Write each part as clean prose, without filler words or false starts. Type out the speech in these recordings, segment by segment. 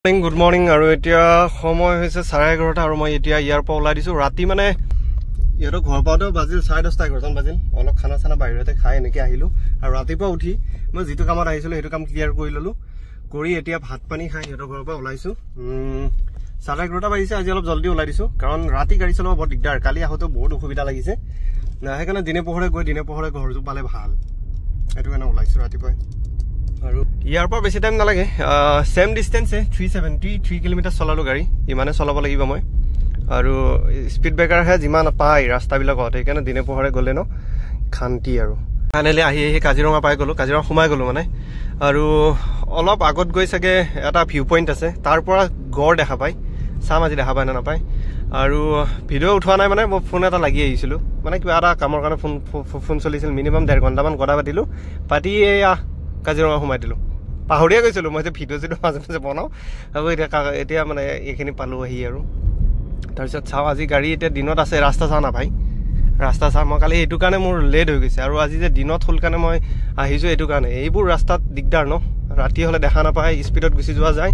Good morning. আৰু এতিয়া সময় হৈছে 11:30 আৰু মই এতিয়া ইয়াৰ পৰা ওলাই দিছোঁ। ৰাতি মানে ইহঁতক ঘৰ পাওঁতেও বাজিল 10:30 11 বাজিল। অলপ খানা চানা বাহিৰতে খাই এনেকৈ আহিলোঁ। আৰু ৰাতিপুৱা উঠি মই যিটো কামত আহিছিলোঁ সেইটো কাম ক্লিয়াৰ কৰি ল'লোঁ, কৰি এতিয়া ভাত পানী খাই সিহঁতৰ ঘৰৰ পৰা ওলাইছোঁ। 11:30 বাজিছে। আজি অলপ জল্দি ওলাই দিছোঁ, কাৰণ ৰাতি গাড়ী চলাব বৰ দিগদাৰ। কালি আহোঁতেও বহুত অসুবিধা লাগিছে, সেইকাৰণে দিনে পোহৰে গৈ দিনে পোহৰে ঘৰটো পালে ভাল, সেইটো কাৰণে ওলাইছোঁ ৰাতিপুৱাই। আৰু ইয়াৰ পৰা বেছি টাইম নালাগে, ছেম ডিষ্টেঞ্চে 373 কিলোমিটাৰ চলালোঁ গাড়ী, ইমানে চলাব লাগিব মই। আৰু স্পীড ব্ৰেকাৰহে যিমান পায় ৰাস্তাবিলাকত, সেইকাৰণে দিনে পোহৰে গ'লে ন শান্তি। আৰু ফাইনেলি আহি আহি কাজিৰঙা পাই গ'লোঁ, কাজিৰঙা সোমাই গ'লোঁ মানে। আৰু অলপ আগত গৈ চাগে এটা ভিউ পইণ্ট আছে, তাৰ পৰা গড় দেখা পায়। চাম আজি দেখা পায় নে নাপায়। আৰু ভিডিঅ' উঠোৱা নাই, মানে মই ফোন এটা লাগি আহিছিলোঁ, মানে কিবা এটা কামৰ কাৰণে ফোন চলিছিল। মিনিমাম 1.5 ঘণ্টামান কথা পাতিলোঁ, পাতি এয়া কাজিৰঙা সোমাই দিলোঁ। পাহৰিয়ে গৈছিলোঁ মই যে ভিডিঅ' চিডিঅ' মাজে মাজে বনাওঁ। আকৌ এতিয়া মানে এইখিনি পালোঁ আহি। আৰু তাৰপিছত চাওঁ আজি গাড়ী এতিয়া দিনত আছে, ৰাস্তা চাওঁ নাপায়, ৰাস্তা চাওঁ। মই কালি এইটো কাৰণে মোৰ লেট হৈ গৈছে, আৰু আজি যে দিনত হ'ল কাৰণে মই আহিছোঁ এইটো কাৰণে। এইবোৰ ৰাস্তাত দিগদাৰ ন, ৰাতি হ'লে দেখা নাপায়, স্পীডত গুচি যোৱা যায়।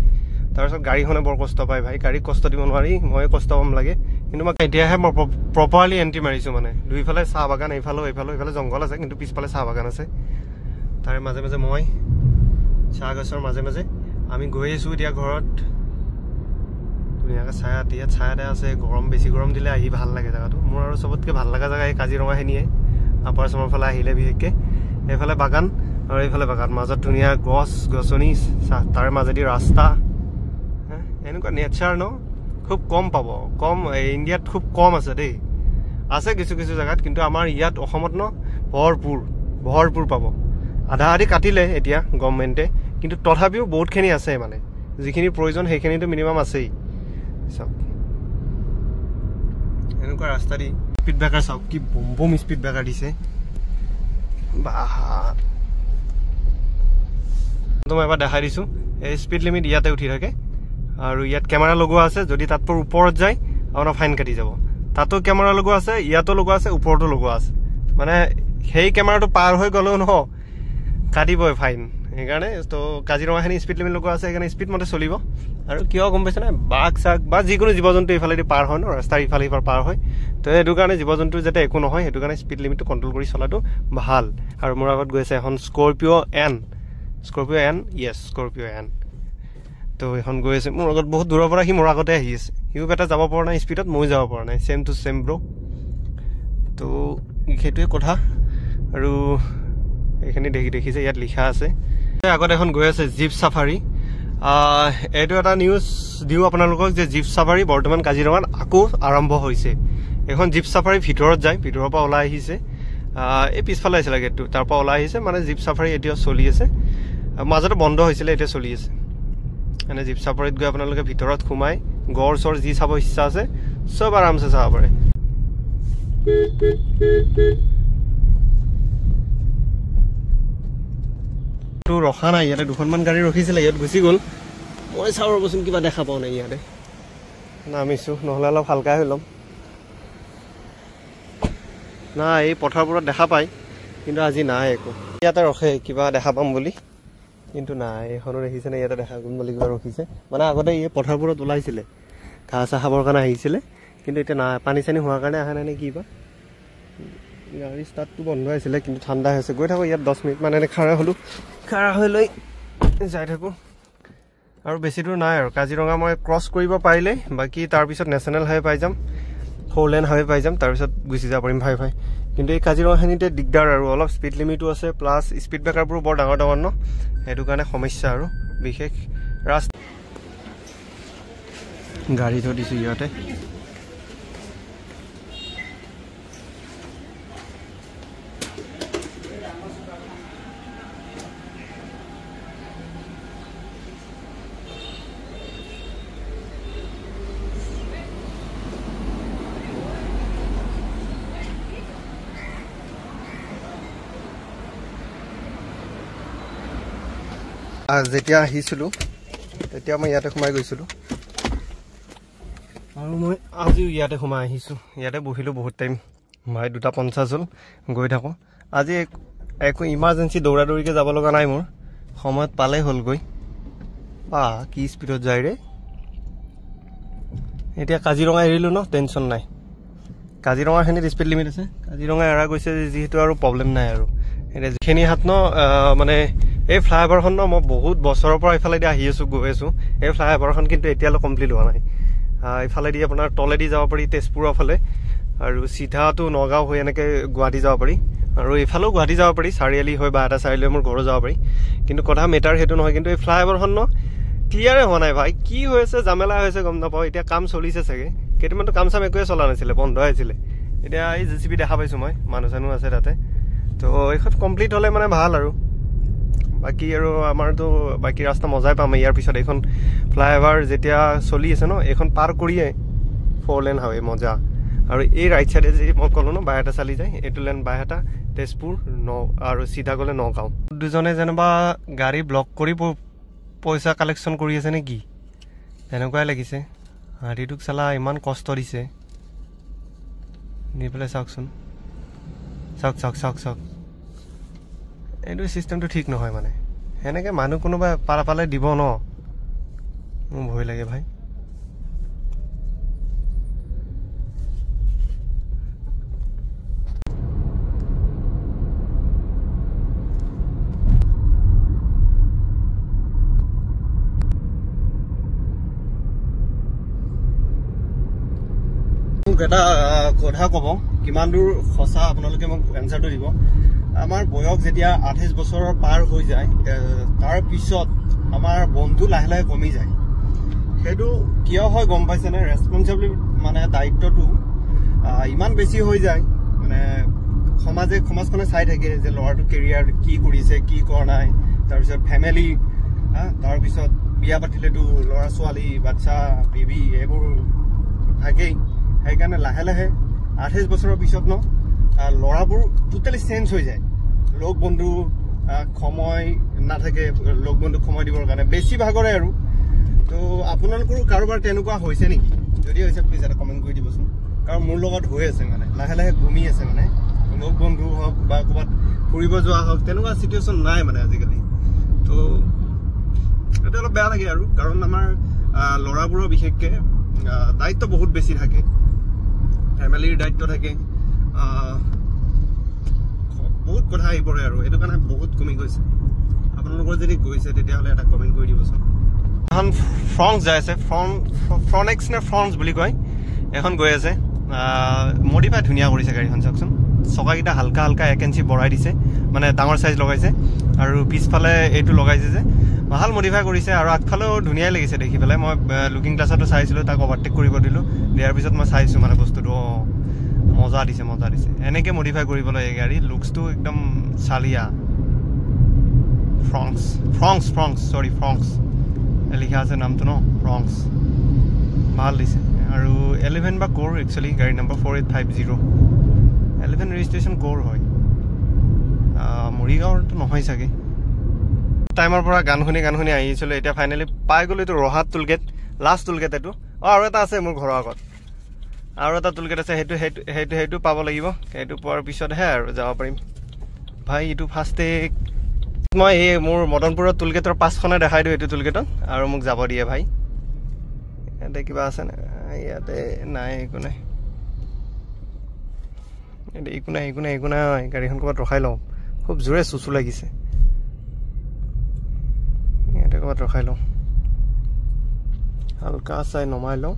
তাৰপিছত গাড়ীখনে বৰ কষ্ট পায় ভাই, গাড়ীক কষ্ট দিব নোৱাৰি, ময়ে কষ্ট পাম লাগে। কিন্তু মই এতিয়াহে মই প্ৰপাৰলি এণ্ট্ৰি মাৰিছোঁ। মানে দুইফালে চাহ বাগান, এইফালেও এইফালেও, এইফালে জংঘল আছে কিন্তু পিছফালে চাহ বাগান আছে। তাৰে মাজে মাজে মই চাহ গছৰ মাজে মাজে আমি গৈ আছোঁ এতিয়া ঘৰত। ধুনীয়াকৈ ছায়াত, ইয়াত ছায়াতে আছে। গৰম বেছি গৰম দিলে আহি ভাল লাগে জেগাটো মোৰ। আৰু চবতকৈ ভাল লগা জেগা এই কাজিৰঙাখিনিয়ে, আপাৰ আছামৰ ফালে আহিলে বিশেষকৈ। এইফালে বাগান আৰু এইফালে বাগান, মাজত ধুনীয়া গছ গছনি, তাৰ মাজেদি ৰাস্তা। এনেকুৱা নেচাৰ ন খুব কম পাব, কম ইণ্ডিয়াত খুব কম আছে দেই। আছে কিছু কিছু জেগাত, কিন্তু আমাৰ ইয়াত অসমত ন ভৰপূৰ ভৰপূৰ পাব। আধা আধি কাটিলে এতিয়া গভমেণ্টে, কিন্তু তথাপিও বহুতখিনি আছে, মানে যিখিনি প্ৰয়োজন সেইখিনিতো মিনিমাম আছেই। চাওক এনেকুৱা ৰাস্তা দি স্পীড ব্ৰেকাৰ চাওক, কি বম বম স্পীড ব্ৰেকাৰ দিছে। বা মই এবাৰ দেখাই দিছোঁ, এই স্পীড লিমিট ইয়াতে উঠি থাকে। আৰু ইয়াত কেমেৰা লগোৱা আছে, যদি তাতকৈ ওপৰত যায় আপোনাৰ ফাইন কাটি যাব। তাতো কেমেৰা লগোৱা আছে, ইয়াতো লগোৱা আছে, ওপৰতো লগোৱা আছে। মানে সেই কেমেৰাটো পাৰ হৈ গ'লেও ন কাটিবই ফাইন। সেইকাৰণে তো কাজিৰঙাখিনি স্পীড লিমিট লগোৱা আছে, সেইকাৰণে স্পীড মতে চলিব। আৰু কিয় গম পাইছে নাই, বাঘ চাঘ বা যিকোনো জীৱ জন্তু এইফালেদি পাৰ হয় ন, ৰাস্তাৰ ইফালে সিফাল পাৰ হয়। তো সেইটো কাৰণে জীৱ জন্তু যাতে একো নহয়, সেইটো কাৰণে স্পীড লিমিটটো কণ্ট্ৰল কৰি চলাটো ভাল। আৰু মোৰ আগত গৈ আছে এখন Scorpio N, Scorpio N, yes Scorpio N. তো এইখন গৈ আছে মোৰ আগত, বহুত দূৰৰ পৰা সি মোৰ আগতে আহি আছে। সিও এটা যাব পৰা নাই স্পীডত, ময়ো যাব পৰা নাই, ছেম টু ছেম ব্ৰ'। তো সেইটোৱে কথা। আৰু এইখিনি দেখিছে ইয়াত লিখা আছে। আগত এখন গৈ আছে জীপ চাফাৰী। এইটো এটা নিউজ দিওঁ আপোনালোকক যে জীপ চাফাৰী বৰ্তমান কাজিৰঙাত আকৌ আৰম্ভ হৈছে। এইখন জীপ চাফাৰী ভিতৰত যায়, ভিতৰৰ পৰা ওলাই আহিছে। এই পিছফালে আছিলে গেটটো, তাৰ পৰা ওলাই আহিছে। মানে জীপ চাফাৰী এতিয়াও চলি আছে, মাজতে বন্ধ হৈছিলে, এতিয়া চলি আছে। মানে জীপ চাফাৰীত গৈ আপোনালোকে ভিতৰত সোমাই গড় চৰ যি চাব ইচ্ছা আছে চব আৰামছে চাব পাৰে। ৰখা নাই ইয়াতে, দুখনমান গাড়ী ৰখিছিলে, ইয়াত গুচি গ'ল। মই চাওঁ ৰ'বচোন কিবা দেখা পাওঁ নাই ইয়াতে। নামিছোঁ, নহ'লে অলপ হালকাই হৈ ল'ম। নাই, এই পথাৰবোৰত দেখা পায়, কিন্তু আজি নাই একো। ইয়াতে ৰখে কিবা দেখা পাম বুলি, কিন্তু নাই। এইখনো দেখিছেনে, ইয়াতে দেখা পাম বুলি কিবা ৰখিছে। মানে আগতে এই পথাৰবোৰত ওলাইছিলে, ঘাঁহ চাহ খাবৰ কাৰণে আহিছিলে, কিন্তু এতিয়া নাই। পানী চানী হোৱাৰ কাৰণে অহা নাই নে কি বা। গাড়ী ষ্টাৰ্টটো বন্ধ আছিলে, কিন্তু ঠাণ্ডা হৈছে। গৈ থাকোঁ ইয়াত 10 মিনিটমান এনে খাৰা হ'লোঁ, খাৰা হৈ লৈ যাই থাকোঁ। আৰু বেছি দূৰ নাই আৰু কাজিৰঙা মই ক্ৰছ কৰিব পাৰিলেই, বাকী তাৰপিছত নেশ্যনেল হাইৱে পাই যাম, 4 লেন হাইৱে পাই যাম, তাৰপিছত গুচি যাব পাৰিম ভাই ভাই। কিন্তু এই কাজিৰঙাখিনিতে দিগদাৰ আৰু অলপ স্পীড লিমিটো আছে, প্লাছ স্পীড ব্ৰেকাৰবোৰো বৰ ডাঙৰ ডাঙৰ ন, সেইটো কাৰণে সমস্যা। আৰু বিশেষ ৰাস্তা গাড়ী থৈ দিছোঁ ইয়াতে। যেতিয়া আহিছিলোঁ তেতিয়া মই ইয়াতে সোমাই গৈছিলোঁ, আৰু মই আজিও ইয়াতে সোমাই আহিছোঁ। ইয়াতে বহিলোঁ বহুত টাইম, ভাই 2:50 হ'ল, গৈ থাকোঁ। আজি একো ইমাৰ্জেঞ্চি দৌৰা দৌৰিকৈ যাব লগা নাই, মোৰ সময়ত পালেই হ'ল গৈ। বা কি স্পীডত যায় ৰে। এতিয়া কাজিৰঙা এৰিলোঁ ন, টেনশ্যন নাই। কাজিৰঙাখিনিত স্পীড লিমিট আছে, কাজিৰঙা এৰা গৈছে যিহেতু আৰু প্ৰব্লেম নাই আৰু। এতিয়া যিখিনি হাত ন মানে এই ফ্লাইঅভাৰখন ন, মই বহুত বছৰৰ পৰা এইফালেদি আহি আছোঁ, গৈ আছোঁ। এই ফ্লাইঅভাৰখন কিন্তু এতিয়ালৈ কমপ্লিট হোৱা নাই। এইফালেদি আপোনাৰ তলেদি যাব পাৰি তেজপুৰৰ ফালে, আৰু চিধাটো নগাঁও হৈ এনেকৈ গুৱাহাটী যাব পাৰি, আৰু এইফালেও গুৱাহাটী যাব পাৰি, চাৰিআলি হৈ বা এটা চাৰিআলি মোৰ ঘৰো যাব পাৰি। কিন্তু কথা মেটাৰ সেইটো নহয়। কিন্তু এই ফ্লাইঅভাৰখন ন ক্লিয়াৰে হোৱা নাই ভাই, কি হৈ আছে, জামেলা হৈছে গম নাপাওঁ। এতিয়া কাম চলিছে চাগে, কেইটামানতো কাম চাম একোৱে চলা নাছিলে, বন্ধ আছিলে। এতিয়া এই জে চি বি দেখা পাইছোঁ মই, মানুহ চানুহ আছে তাতে। তো এইখন কমপ্লিট হ'লে মানে ভাল আৰু। বাকী আৰু আমাৰতো বাকী ৰাস্তা মজাই পাম ইয়াৰ পিছত। এইখন ফ্লাইঅভাৰ যেতিয়া চলি আছে ন, এইখন পাৰ কৰিয়ে 4 লেন হাৱে মজা। আৰু এই ৰাইট চাইডে যি মই ক'লোঁ ন, বাইহাটা চালি যায়, এইটো লেন বাইহাটা, তেজপুৰ, ন আৰু চিধা গ'লে নগাঁও। দুজনে যেনিবা গাড়ী ব্লক কৰি পইচা কালেকশ্যন কৰি আছে নে কি, তেনেকুৱাই লাগিছে। হাতীটোক চালা ইমান কষ্ট দিছে, দি পেলাই চাওকচোন, চাওক চাওক চাওক চাওক। এইটো চিষ্টেমটো ঠিক নহয় মানে, সেনেকৈ মানুহ কোনোবা পাৰ পালে দিব ন, মোৰ ভয় লাগে ভাই। মোক এটা কথা ক'ব, কিমান দূৰ সঁচা আপোনালোকে মোক এনচাৰটো দিব। আমাৰ বয়স যেতিয়া 28 বছৰৰ পাৰ হৈ যায়, তাৰ পিছত আমাৰ বন্ধু লাহে লাহে কমি যায়। সেইটো কিয় হয় গম পাইছেনে? ৰেচপনচিবিলিটি মানে দায়িত্বটো ইমান বেছি হৈ যায়, মানে সমাজখনে চাই থাকে যে ল'ৰাটো কেৰিয়াৰ কি কৰিছে, কি কৰা নাই, তাৰপিছত ফেমিলি, তাৰপিছত বিয়া পাতিলেতো ল'ৰা ছোৱালী, বাচ্চা, বেবী এইবোৰ থাকেই। সেইকাৰণে লাহে লাহে 28 বছৰৰ পিছত ন ল'ৰাবোৰ টোটেলি চেঞ্জ হৈ যায়। লগ বন্ধু সময় নাথাকে, লগ বন্ধুক সময় দিবৰ কাৰণে বেছিভাগৰে আৰু। তো আপোনালোকৰো কাৰোবাৰ তেনেকুৱা হৈছে নেকি? যদি হৈছে প্লিজ এটা কমেণ্ট কৰি দিবচোন, কাৰণ মোৰ লগত হৈ আছে মানে, লাহে লাহে কমি আছে মানে। লগ বন্ধু হওক বা ক'ৰবাত ফুৰিব যোৱা হওক, তেনেকুৱা চিটুৱেশ্যন নাই মানে আজিকালি। তো এইটো অলপ বেয়া লাগে আৰু, কাৰণ আমাৰ ল'ৰাবোৰৰ বিশেষকৈ দায়িত্ব বহুত বেছি থাকে, ফেমিলিৰ দায়িত্ব থাকে, বহুত কথা আহি পৰে আৰু। এইটো কাৰণে বহুত কমি গৈছে। আপোনালোকৰ যদি গৈছে তেতিয়াহ'লে এটা কমেণ্ট কৰি দিবচোন। এখন ফ্ৰন্স যাই আছে, ফ্ৰনেক্স নে ফ্ৰন্স বুলি কয়, এখন গৈ আছে। মডিফাই ধুনীয়া কৰিছে গাড়ীখন, চাওকচোন। চকাকেইটা হালকা হালকা 1 ইঞ্চি বঢ়াই দিছে, মানে ডাঙৰ চাইজ লগাইছে। আৰু পিছফালে এইটো লগাইছে যে ভাল মডিফাই কৰিছে, আৰু আগফালেও ধুনীয়াই লাগিছে দেখি পেলাই। মই লুকিং গ্লাছতো চাইছিলোঁ, তাক অভাৰটেক কৰিব দিলোঁ, দিয়াৰ পিছত মই চাইছোঁ মানে বস্তুটো, অঁ মজা দিছে, মজা দিছে। এনেকৈ মডিফাই কৰিব লাগে গাড়ী, লুকছটো একদম চালিয়া। ফ্ৰংছ ফ্ৰংছ ফ্ৰংছ চৰি ফ্ৰংছ লিখা আছে নামটো ন, ফ্ৰংছ, ভাল দিছে। আৰু 11 বা ক'ৰ একচুৱেলি গাড়ী নম্বৰ 4850, 11 ৰেজিষ্ট্ৰেশ্যন ক'ৰ হয়, মৰিগাঁৱৰটো নহয় চাগে। টাইমৰ পৰা গান শুনি গান শুনি আহিছিলোঁ, এতিয়া ফাইনেলি পাই গ'লোঁ এইটো ৰহাত টোলগেট, লাষ্ট টোলগেট এইটো। অঁ আৰু এটা আছে মোৰ ঘৰৰ আগত, আৰু এটা টোলগেট আছে, সেইটো সেইটো সেইটো সেইটো পাব লাগিব, সেইটো পোৱাৰ পিছতহে আৰু যাব পাৰিম ভাই। এইটো ফাষ্টেগ মই এই মোৰ মদনপুৰৰ টোলগেটৰ পাঁচখনে দেখাই দিওঁ এইটো টোলগেটত, আৰু মোক যাব দিয়ে ভাই। ইয়াতে কিবা আছেনে? ইয়াতে নাই, একো নাই, ইয়াতে একো নাই, একো নাই, একো নাই। গাড়ীখন ক'ৰবাত ৰখাই লওঁ, খুব জোৰে চুচু লাগিছে। ইয়াতে ক'ৰবাত ৰখাই লওঁ, হালকা চাই নমাই লওঁ,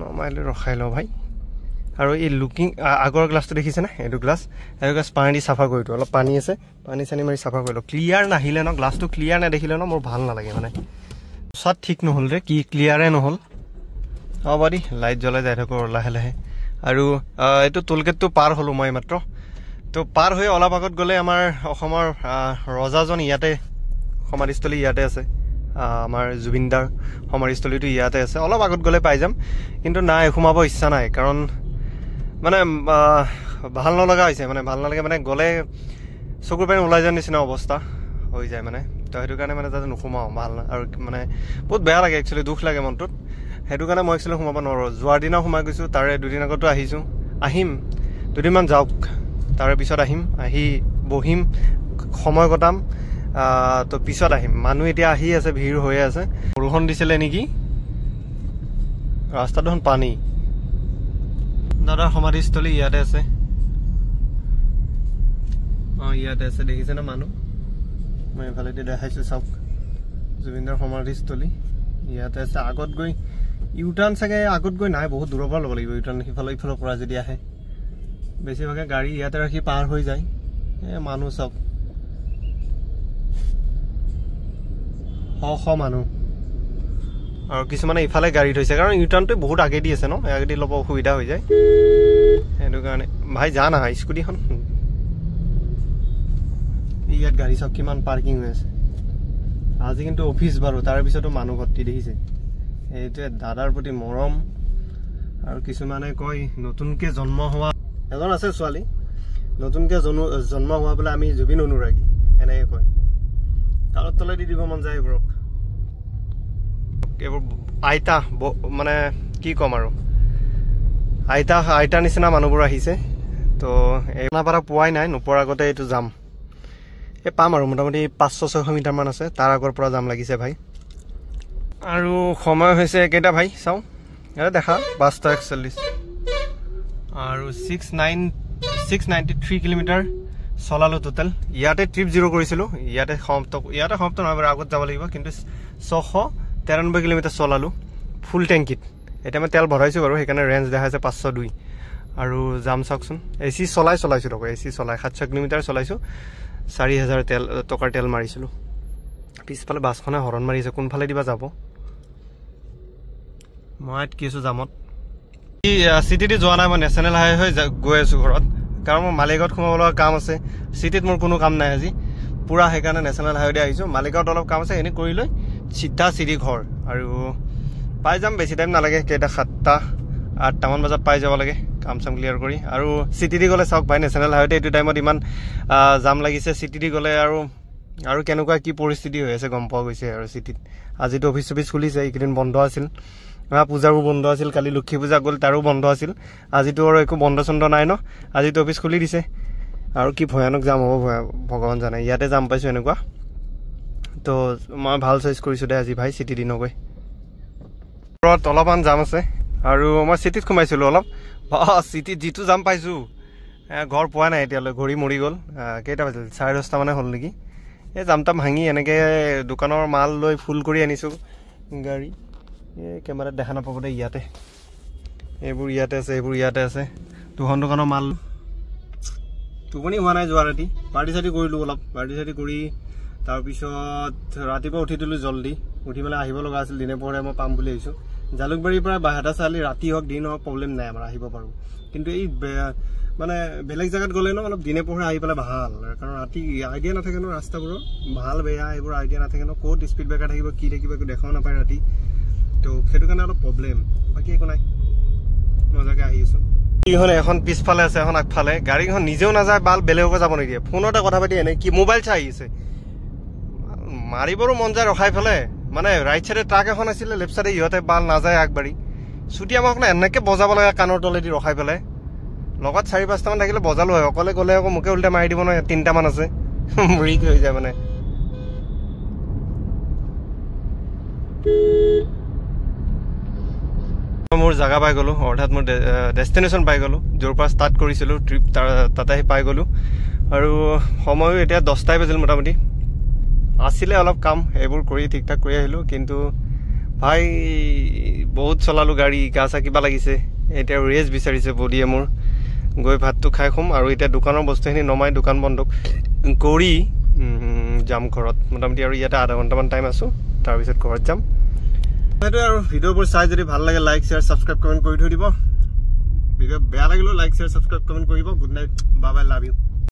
নমাই লৈ ৰখাই লওঁ ভাই। আৰু এই লুকিং আগৰ গ্লাছটো দেখিছেনে? এইটো গ্লাছ, এইটো গ্লাছ পানী দি চাফা কৰি দিওঁ, অলপ পানী আছে, পানী চানী মাৰি চাফা কৰি লওঁ। ক্লিয়াৰ নাহিলে ন, গ্লাছটো ক্লিয়াৰ নেদেখিলে ন মোৰ ভাল নালাগে মানে। চাত ঠিক নহ'ল ৰে, কি ক্লিয়াৰে নহ'ল। হ'ব দি লাইট জ্বলাই যাই থাকোঁ লাহে লাহে। আৰু এইটো টোলগেটটো পাৰ হ'লোঁ মই মাত্ৰ। তো পাৰ হৈ অলপ আগত গ'লে আমাৰ অসমৰ ৰজাজন ইয়াতে, সমাধিস্থলী ইয়াতে আছে, আমাৰ জুবিনদাৰ সমাধিস্থলীটো ইয়াতে আছে। অলপ আগত গ'লে পাই যাম, কিন্তু নাই, সোমাব ইচ্ছা নাই, কাৰণ মানে ভাল নলগা হৈছে, মানে ভাল নালাগে, মানে গ'লে চকুৰ পানী ওলাই যোৱাৰ নিচিনা অৱস্থা হৈ যায় মানে। তো সেইটো কাৰণে মানে তাতে নোসোমাওঁ, ভাল আৰু মানে বহুত বেয়া লাগে একচুৱেলি, দুখ লাগে মনটোত। সেইটো কাৰণে মই একচুৱেলি সোমাব নোৱাৰোঁ। যোৱাৰ দিনা সোমাই গৈছোঁ, তাৰে দুদিন আগতো আহিছোঁ, আহিম দুদিনমান যাওক, তাৰে পিছত আহিম, আহি বহিম, সময় কটাম, তো পিছত আহিম। মানুহ এতিয়া আহি আছে, ভিৰ হৈ আছে। বৰষুণ দিছিলে নেকি, ৰাস্তাত দেখোন পানী। দাদাৰ সমাধিস্থলী ইয়াতে আছে। অঁ, ইয়াতে আছে, দেখিছেনে মানুহ? মই এইফালেদি দেখাইছোঁ, চাওক জুবিনদাৰ সমাধিস্থলী ইয়াতে আছে। আগত গৈ ইউটাৰ্ণ চাগে, আগত গৈ নাই, বহুত দূৰৰ পৰা ল'ব লাগিব ইউটাৰ্ণ, সিফালে ইফালৰ পৰা যদি আহে। বেছিভাগে গাড়ী ইয়াতে ৰাখি পাৰ হৈ যায়। এই মানুহ চাওক, শ শ মানুহ। আৰু কিছুমানে ইফালে গাড়ী থৈছে, কাৰণ ইউটাৰ্ণটো বহুত আগেদি আছে ন, আগেদি ল'ব অসুবিধা হৈ যায়, সেইটো কাৰণে। ভাই যা না স্কুটিখন। ইয়াত গাড়ী চাওক কিমান পাৰ্কিং হৈ আছে। আজি কিন্তু অফিচ বাৰু, তাৰ পিছতো মানুহ ভৰ্তি দেখিছে। এইটোৱে দাদাৰ প্ৰতি মৰম। আৰু কিছুমানে কয় নতুনকৈ জন্ম হোৱা এজন আছে ছোৱালী, নতুনকৈ জন্ম হোৱা বোলে আমি জুবিন অনুৰাগী, এনেকৈ কয়। তালত তলেদি দিব মন যায় এইবোৰক। এইবোৰ আইতা, মানে কি ক'ম আৰু, আইতাৰ নিচিনা মানুহবোৰ আহিছে। তো এই খানাপাৰা পোৱাই নাই, নোপোৱাৰ আগতে এইটো যাম। এই পাম আৰু মোটামুটি 500-600 মিটাৰমান আছে, তাৰ আগৰ পৰা যাম লাগিছে ভাই। আৰু সময় হৈছে কেইটা ভাই চাওঁ, ইয়াতে দেখা 5:41। আৰু 693 কিলোমিটাৰ চলালোঁ টোটেল। ইয়াতে ট্ৰিপ জিৰ' কৰিছিলোঁ, ইয়াতে সমাপ্ত নহয় বাৰু, আগত যাব লাগিব। কিন্তু 693 কিলোমিটাৰ চলালোঁ ফুল টেংকিত। এতিয়া মই তেল ভৰাইছোঁ বাৰু, সেইকাৰণে ৰেঞ্জ দেখাইছে 502। আৰু যাম চাওকচোন, এ চি চলাইছোঁ টকা, এ চি চলাই 700 কিলোমিটাৰ চলাইছোঁ, 4000 টকাৰ তেল মাৰিছিলোঁ। পিছফালে বাছখনে হৰণ মাৰিছে, কোনফালে দিবা যাব, মই আটকি আছোঁ জামত। চিটিতে যোৱা নাই, মই নেশ্যনেল হাইৱে হৈ গৈ আছোঁ ঘৰত, কাৰণ মোৰ মালিগাঁৱত সোমাব লগা কাম আছে। চিটিত মোৰ কোনো কাম নাই আজি পূৰা, সেইকাৰণে নেশ্যনেল হাইৱে আহিছোঁ। মালিগাঁৱত অলপ কাম আছে, এনেই কৰি লৈ চিধা চিধি ঘৰ আৰু পাই যাম। বেছি টাইম নালাগে, কেইটা 7-8টামান বজাত পাই যাব লাগে, কাম চাম ক্লিয়াৰ কৰি। আৰু চিটি দি গ'লে চাওক ভাই, নেশ্যনেল হাইৱেতে এইটো টাইমত ইমান জাম লাগিছে। চিটি দি গ'লে আৰু কেনেকুৱা কি পৰিস্থিতি হৈ আছে গম পোৱা গৈছে। আৰু চিটিত আজিতো অফিচ চফিচ খুলিছে, এইকেইদিন বন্ধ আছিল, পূজাৰো বন্ধ আছিল, কালি লক্ষী পূজা গ'ল তাৰো বন্ধ আছিল। আজিতো আৰু একো বন্ধ চন্ধ নাই ন, আজিতো অফিচ খুলি দিছে। আৰু কি ভয়ানক জাম হ'ব ভগৱান জানে। ইয়াতে জাম পাইছোঁ এনেকুৱা, তো মই ভাল চইচ কৰিছোঁ দে আজি ভাই, চিটি দি নগৈ। ঘৰত অলপমান জাম আছে আৰু মই চিটিত সোমাইছিলোঁ অলপ। চিটিত যিটো জাম পাইছোঁ, ঘৰ পোৱা নাই এতিয়ালৈ, ঘড়ী মৰি গ'ল। কেইটা বাজিল, 10:30 মানে হ'ল নেকি। এই জাম তাম ভাঙি এনেকৈ দোকানৰ মাল লৈ ফুল কৰি আনিছোঁ গাড়ী। এই কেমেৰাত দেখা নাপাব দেই, ইয়াতে এইবোৰ ইয়াতে আছে, এইবোৰ ইয়াতে আছে, দুখন দোকানৰ মাল। টোপনি হোৱা নাই যোৱা ৰাতি, পাৰ্টি চাৰ্টি কৰিলোঁ অলপ, পাৰ্টি চাৰ্টি কৰি তাৰপিছত ৰাতিপুৱা উঠি দিলোঁ জল্দি, উঠি পেলাই আহিব লগা আছিল, দিনে পোহৰে মই পাম বুলি আহিছোঁ। জালুকবাৰীৰ পৰা বাইহাটা চাৰিআলি ৰাতি হওক দিন হওক প্ৰব্লেম নাই, আমাৰ আহিব পাৰোঁ। কিন্তু এই মানে বেলেগ জেগাত গ'লে ন অলপ দিনে পোহৰে আহি পেলাই ভাল, কাৰণ ৰাতি আইডিয়া নাথাকে ন ৰাস্তাবোৰৰ, ভাল বেয়া এইবোৰ আইডিয়া নাথাকে ন, ক'ত স্পীড ব্ৰেকাৰ থাকিব কি থাকিব একো দেখাও নাপায় ৰাতি। তো সেইটো কাৰণে অলপ প্ৰব্লেম, বাকী একো নাই, মজাকৈ আহি আছোঁ। গাড়ীখন এখন পিছফালে আছে, এখন আগফালে, গাড়ীখন নিজেও নাযায় বাল, বেলেগকো যাব নিদিয়ে। ফোনতে কথা পাতি এনে কি মোবাইল চাই আহিছে, মাৰিবৰো মন যায় ৰখাই পেলাই। মানে ৰাইট চাইডে ট্ৰাক এখন আছিলে, লেফ্ট চাইডে ইহঁতে বাল নাযায় আগবাঢ়ি। চুটি আমাক এনেকৈ বজাব লাগে কাণৰ তলেদি ৰখাই পেলাই। লগত 4-5টামান থাকিলে বজালো হয়, অকলে গ'লে আকৌ মোকে উল্টা মাৰি দিব নহয়, 3টামান আছে, ৰিক হৈ যায় মানে। মোৰ জেগা পাই গ'লোঁ, অৰ্থাৎ মোৰ ডেষ্টিনেশ্যন পাই গ'লোঁ, য'ৰ পৰা ষ্টাৰ্ট কৰিছিলোঁ ট্ৰিপ, তাতে আহি পাই গ'লোঁ। আৰু সময়ো এতিয়া 10টাই বাজিল মোটামুটি। আছিলে অলপ কাম, সেইবোৰ কৰি ঠিক ঠাক কৰি আহিলোঁ। কিন্তু ভাই বহুত চলালোঁ গাড়ী, গা চা কিবা লাগিছে। এতিয়া ৰেষ্ট বিচাৰিছে বডিয়ে মোৰ। গৈ ভাতটো খাই শুম আৰু এতিয়া দোকানৰ বস্তুখিনি নমাই দোকান বন্ধ কৰি যাম ঘৰত মোটামুটি। আৰু ইয়াতে আধা ঘণ্টামান টাইম আছোঁ, তাৰপিছত ঘৰত যাম। সেইটোৱে আৰু ভিডিঅ'বোৰ চাই যদি ভাল লাগে লাইক শ্বেয়াৰ ছাবস্ক্ৰাইব কমেণ্ট কৰি থৈ দিব। ভিডিঅ' বেয়া লাগিলেও লাইক শ্বেয়াৰ ছাবস্ক্ৰাইব কমেণ্ট কৰিব। Good night, bye bye, love you.